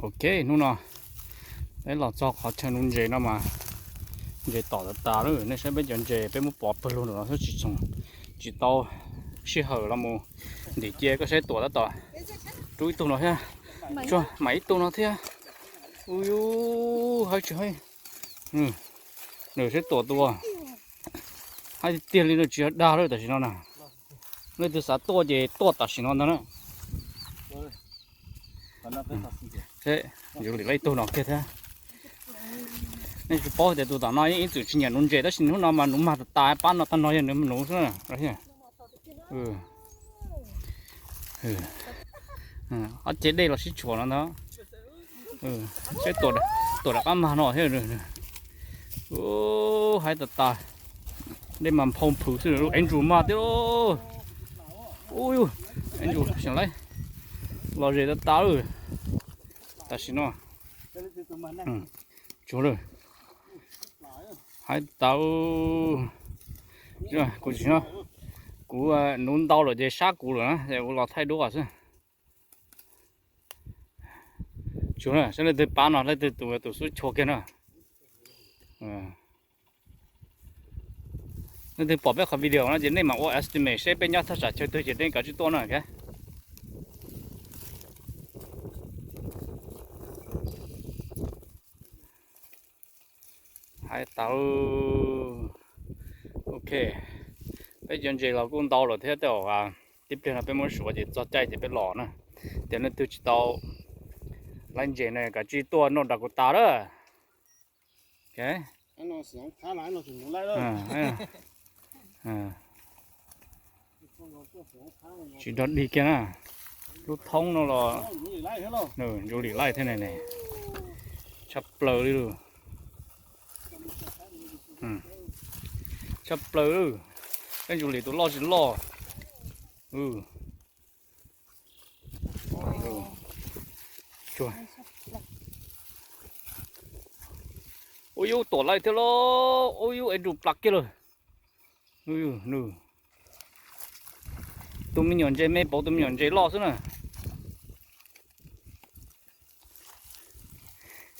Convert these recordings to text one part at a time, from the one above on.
Ok, hnub no peb los txog qhov chaw nuv ntses no mas ntses tom tas tas lawm. Nej saib peb cov ntses peb muab pov pawg lug nraum no xwb tsis txhoov, tsis tau sij hawm los mus ntim cia. Koj saib tuam tab tom rub ib tug no thiab, tsuas mam ib tug no thiab. Ui yus, haib tsis haib. Nws saib tuam tus haib tiag tiag li, nws tsis yog dag lawm tam sim no na. Leej twg xav tuaj ces tuaj tam sim no ntag na. Seb, yuav lim laib ib tug no kiag thiab. Nej tsis paub tias tus tom no yeej ib txwm tsis nyiam nuv ntses tab sis hnub no mas nuv mag tas tas, pab no tag no yog nws nuv xwb na. Ob ceg dej los sib tshuam no ntag. Seb tuam rov qab mag no thiab. Haib tas tas, dej mas nphau nphwv xwb, Andrew mag thiab lauj. Ub, Andrew xyov laib, los zem tas tas lawm tam sim no. Tsuav lawm, haib tas. Kuv tsis, kuv nuv ntau lawm ces sab kuv lawm na, es kuv los thaij duab xwb. Tsuav na, saib leej twg pab no, leej twg tus tus xub chua kiag na. Leej twg pom peb qhov video no ces nej mam ua estimate seb peb nyob thaj tsam chaw twg ces nej kav tsij tuaj na. Haib tas. Ok, peb cov ntses los kuj ntau lawm thiab, tej zaum tib pliag no peb muab suav ces txog caij ces peb los na. Ces leej twg tsis tau laib ntses no kav tsij tuaj noj dag kuv tas lawm. Tsis nrog dig kiag na. Lub thoob no los ntsuj lim laij thiab ne. Tshaj plaws li lawm. Tshaj plaws lawm. Peb ntsuj lim tus loj tsis loj. Ua yus tuam laij thiab lauj, ua yus es ru plas kiag lawm. Tus me nyuam ntses me pauv tus me nyuam ntses loj xwb na.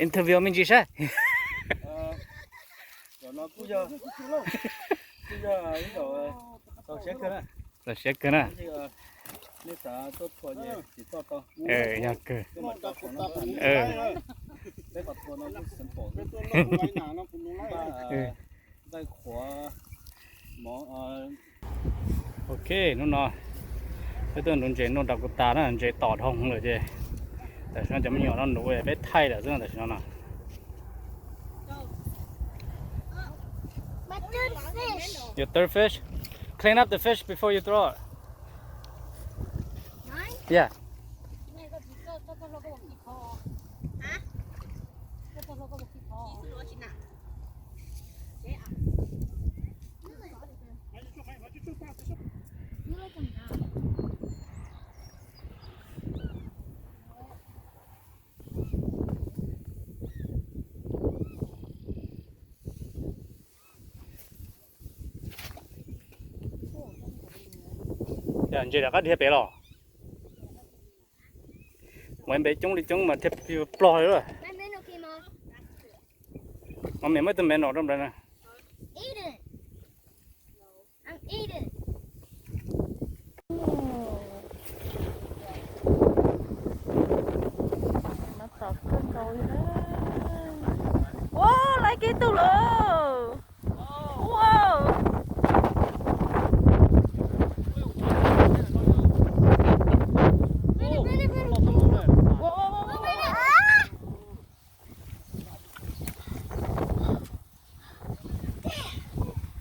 Interview me ntsis saib. Txaus siab kawg na. Yog kawg. Ok, hnub no peb tuaj nuv ntses noj dag kuv tas na, ntses tom dhau lawm ces tam sim no cov me nyuam no nuv peb thaij lawm xwb tam sim no no. Your third fish. Clean up the fish before you throw it. Yeah. Yog ntses rov qab dhia pem los. Mus npe coob li coob mas thiaj plog li lawm. Mas mem muab tus mem no rau nplawg na. Ua, laib kiag tug lawm. Ua.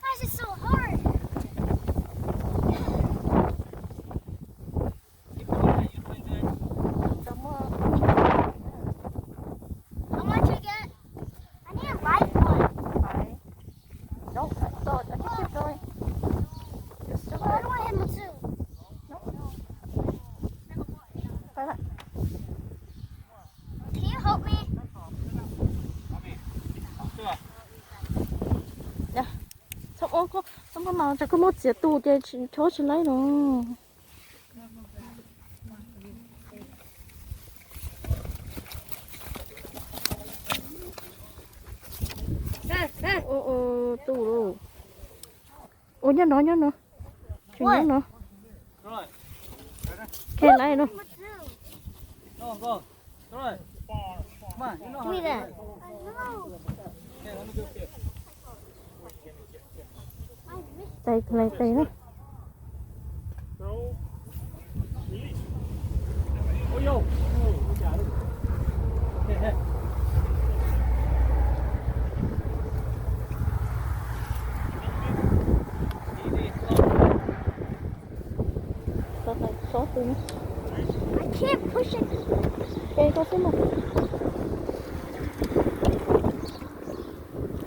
Why is it so hard? How much I get? I need a light one. Don't, don't, I think you're going. You're still I don't want him to. No. Bye bye. Can you help me? Txhob ua koj, txhob koj mas, koj muab txiav tu ces chob tsis laib no. Ua nyob no, nyob no. Tseem nyob no. Khe laiv no. Tais lais tes na. Txhob tu. I can't push it. Ke koj xwb mas.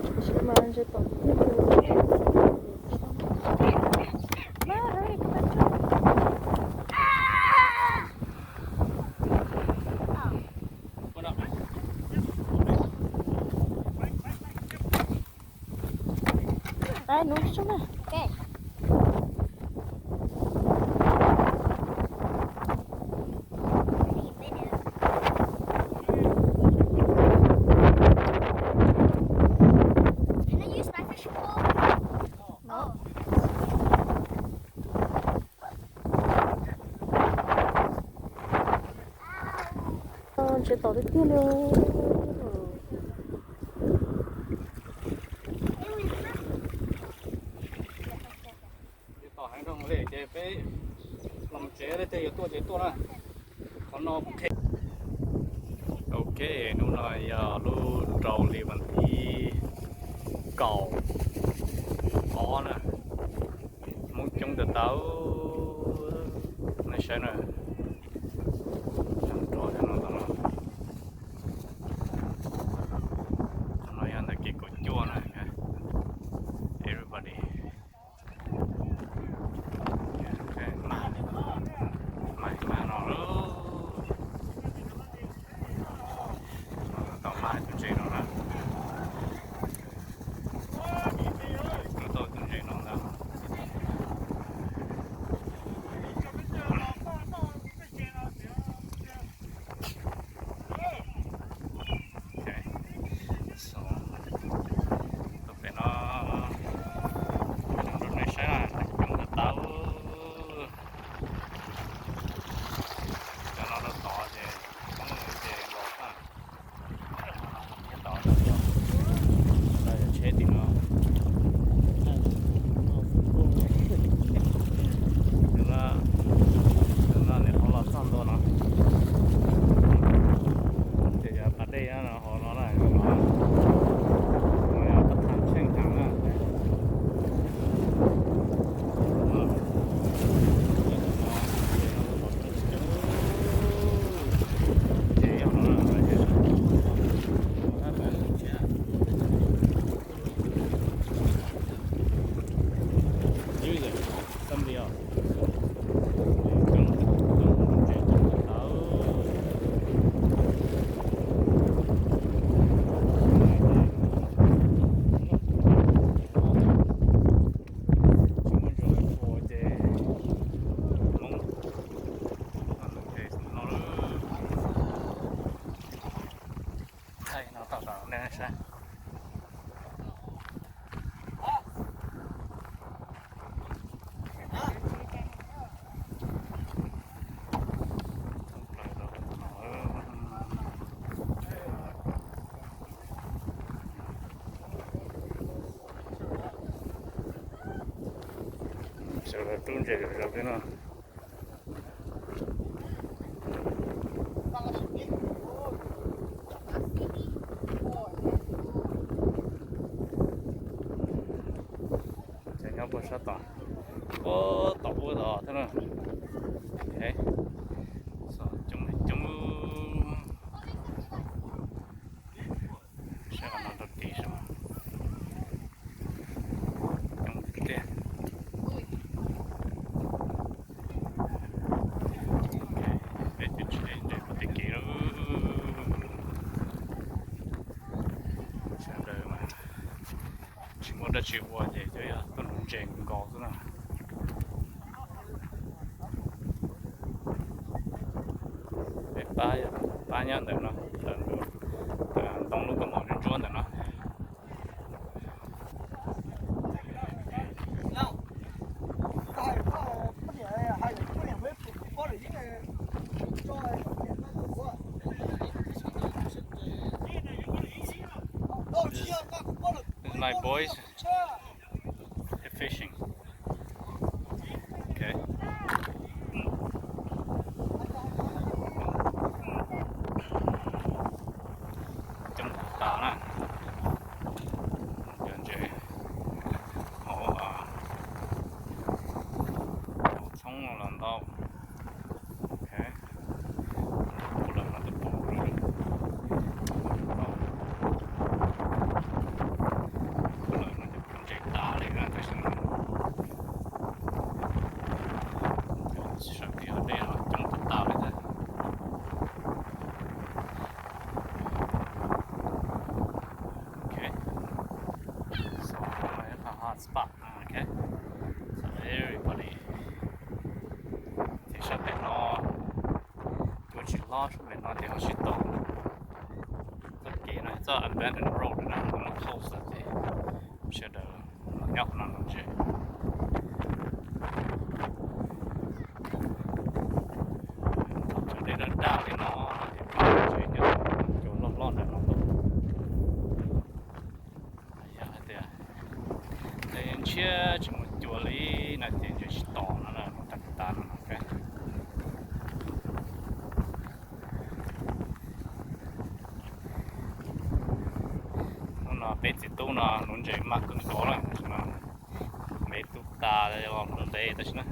Tab sis mas ntshe tom tiag. Tais nuv tso na. Ntshe tom tiag tiag li. Tom heev rau li ces peb los tsev, leej twg yuav tuaj ces tuaj na. Qhov no qhia. Ok, hnub no yog lub rau li vas thib kaum ob na. Hmoob coob tas tas, nej saib na. Cov no, cov no yog ntawm kev kaum cuaj na. Everybody. Mag, mag no, tau mag tus ntses no na. Tau tus ntses no ntag. Tus pem no, rau nej saib na, coob tas tas. Cov no rau tod ces, ces los na. Tod, tod yog tsheb tim no. Tus no niam hlob los txog ntua no. Ces yog pas dej no hauv no na, no yog qhov thaj tsheej heev na. Thaij no tau rau nej saib. Sawv daws rub ntses zom zaws peb no. Cov nyob puag sab tom, puag tom ub tod thiab na. Coob li coob. Saib qhov no rau tid saib. Coob tiag tiag. Peb tus tsheb nres puag tim kev lawm. Sawv daws mas tsis muaj dab tsi ua ces cov yog tuaj nuv ntses nkaus xwb na. Peb pab, pab nyob ntawm no, ntawm ntoo lub kaus mom ntsuab ntsuab ntawm no. Hi boys, they're fishing. Okay. Coob tas na. Cov ntses hauv txhoob los ntau. Ua lawm no tus pom. Ua lawm no cov ntses tas li na, tab sis sawv tim dej no coob tas tas li thiab. Okay. So, hot spot. Okay. So everybody, ces sab pem no cua tsis hlob, sab pem no ces ho sib tau. Txoj kev no txoj abandoned road na, no post ces sawv daws los nyob qhov no ntses. Thaum tsaus ntuj daj daj li no ces pab ntses nyob cua loj loj ntawm no ntau. Yog hais tias ntshiab tsis muaj cua li no ces ntses tsis tom no, tas tas no. Hnub no peb txiv tub no nuv ntses mas kawg nkaus lawm, tab sis no peb tub tas los hloov ntev tab sis na.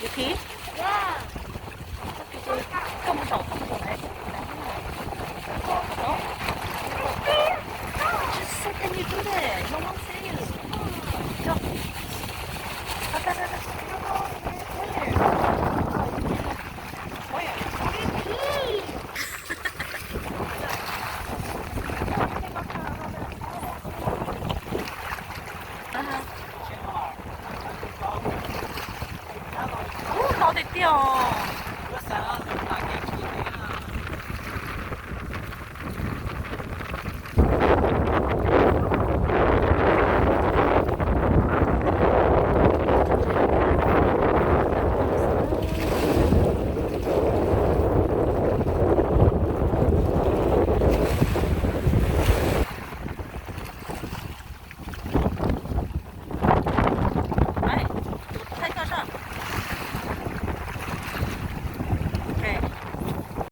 Yuki? Koj mus zaum, koj mus zaum ntawd. Tsis xav tias nws twb ne, no no